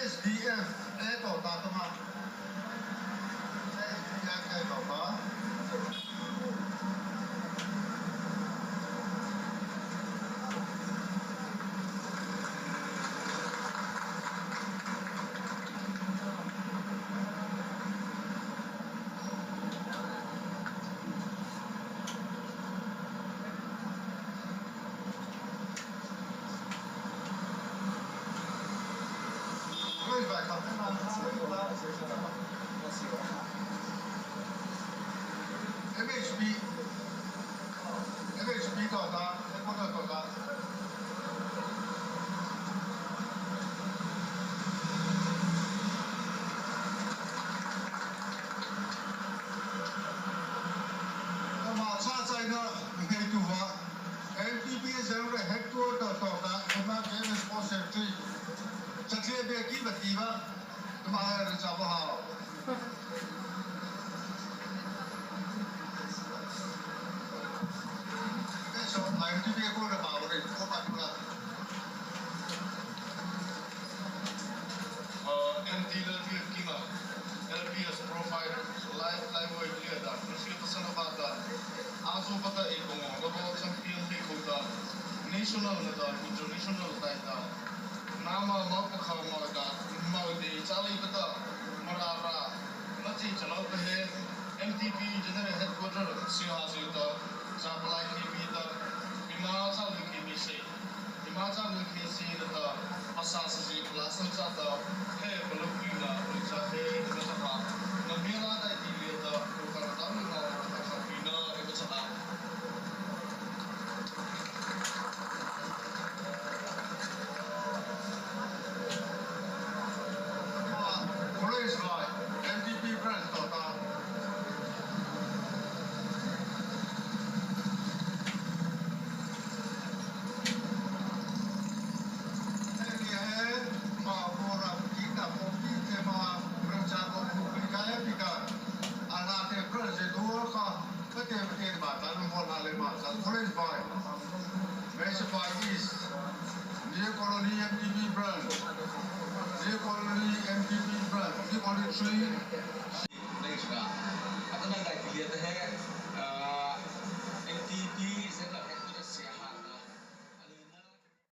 SDF e to ta to ma SDF e to ta. MHP MHP to ta headquarter to ta. Amah cha China ngeitu ah MPP General Headquarter to ta ema KM Sports Secretary Chathlia be ki ba ti ba tuma re cha ba hao. MTP ko na ba ore ko pa tu la. NT Lalbiakkima, LBS Profile, Live Laiwoi Liada, Nasiatasana da, Azo Bata e Kongo, Global Champion Te Kota, National na da, International dai da, Nama Mau Pakha Mau da, Mau De Chali Bata, Marara, Nachi Chalo Pahe, MTP General Headquarter, Siha Zeta, Zapalai KB da, Bima Chalu KB Se, Bima Chalu KC da, Asa Saji Plasan Cha da, He Balukri na, Cha He, Na Cha Na Mela Dai Ti Le da, Lokar Da Lu Na, Ta Kha Pi Na, E Cha Ha. College Lai MTP Branch to ta. New Colony MTP Branch, New Colony MTP Branch, New Colony 3.